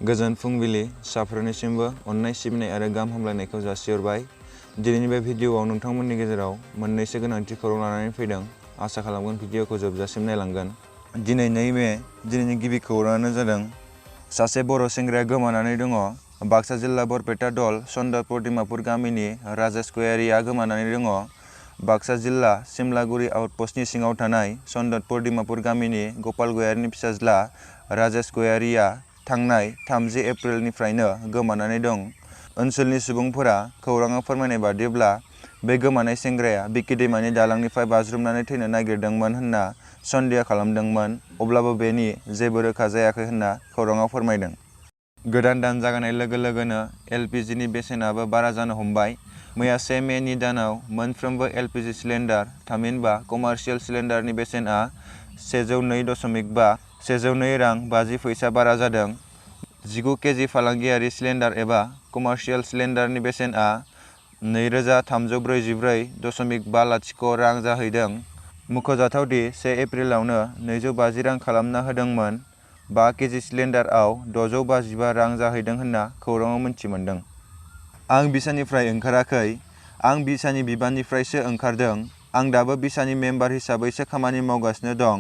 गोजोन फुंबिलि साफ्रोमनिसिमबो अननाय सिबिनाय आरो गाहाम हामलायनायखौ जासिहरबाय। दिनैनि बे भिडिअआव नोंथांमोननि गेजेराव मोननैसो गोनांथि खौरां लानानै फैदों। आसा खालामगोन भिडिअखौ जोबजासिम नायलांगोन। दिनैनि गिबि खौराङानो जादों सासे बर' सेंग्राया गोमानानै दङ। बाक्सा जिल्ला बरपेटा दल सन्दरपुर डिमापुर गामिनि राजेश गयारिया गोमानानै दङ। बाक्सा जिल्ला सिमलागुरि आउटपस्टनि सिङाव थानाय सन्दरपुर डिमापुर गामिनि गपाल गयारिनि फिसाज्ला राजेश गयारिया थांनाय 30 एप्रिलनिफ्रायनो गोमानानै दं। ओनसोलनि सुबुंफोरा खौराङाव फोरमायनाय बादिब्ला बे गोमानाय सेंग्राया बिकि दैमानि दालांनिफ्राय बाज्रुमनानै थैनो नागिरदोंमोन होनना सन्देह खालामदोंमोन, अब्लाबो बेनि जेबो रोखा जायाखै होनना खौराङाव फोरमायदों। गोदान दान जागायनाय लोगो लोगोनो एलपिजिनि बेसेनाबो बारा जानो हमबाय। मैया 1 मेनि दानाव मोनफ्रोमबो एलपिजि सिलिन्डार थामहिनबा कमार्शियेल सिलिन्डारनि बेसेना 102.5 रां 50 फैसा बारा जादों। 19 केजि फालांगियारि सिलिन्डार एबा कमार्शियेल सिलिन्डारनि बेसेना 2344.50 रां जाहैदों। मुंख'जाथावदि 1 एप्रिलावनो 250 रां खालामना होदोंमोन। 5 केजि सिलिन्डारआव 655 रां जाहैदों होनना खौराङाव मिथि मोन्दों। आं बिसानिफ्राय ओंखाराखै, आं बिसानि बिबाननिफ्रायसो ओंखारदों। आं दाबो बिसानि मेम्बार हिसाबैसो खामानि मावगासिनो दं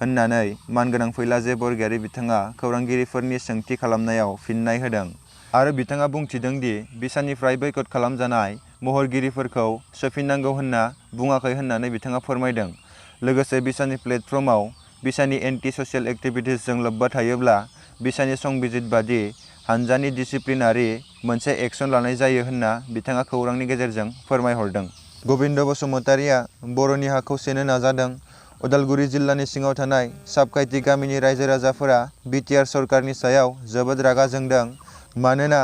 होननानै मानगोनां फैला बरगयारी बिथाङा खौरांगिरिफोरनि सोंथि खालामनायाव फिननाय होदों। आरो बिथाङा बुंथिदों दि बिसानिफ्राय बैकट खालामजानाय महरगिरिफोरखौ सोफिननांगौ होनना बुङाखै होननानै बिथाङा फोरमायदों। लोगोसे बिसानि प्लेटफर्मआव बिसानि एन्टि ससियेल एक्टिभिटिसजों लोब्बा थायोब्ला बिसानि संबिजित बादि हानजानि डिसिप्लिनारि मोनसे एक्सन लानाय जायो होनना बिथाङा खौरांनि गेजेरजों फोरमायहरदों। गबिन्द बसुमतारीया बर'नि हाखौ सेनो नाजादों। उदालगुरि जिल्लानि सिङाव थानाय साबखायथि गामिनि रायजो राजाफोरा बिटिआर सरकारनि सायाव जोबोद रागा जोंदों। मानोना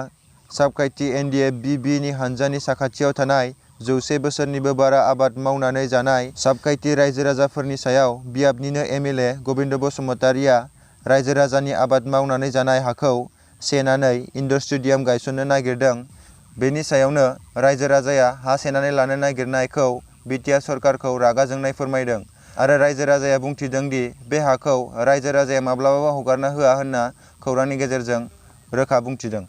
साबखायथि NDF-BB हानजानि साखाथियाव थानाय 100 बोसोरनिबो बारा आबाद मावनानै जानाय साबखायथि रायजो राजाफोरनि सायाव बियाबनिनो MLA गबिन्द बसुमतारीया रायजो राजानि आबाद मावनानै जानाय हाखौ सेनानै इन्डर स्टेडियाम गायसननो नागिरदों। बेनि सायावनो रायजो राजाया हा सेनानै लानो नागिरनायखौ बिटिआर सरकारखौ रागा जोंनाय फोरमायदों। आरो रायजो राजाया बुंथिदों दि बे हाखौ रायजो राजाया माब्लाबाबो हगारना होआ होनना खौरांनि गेजेरजों रोखा बुंथिदों।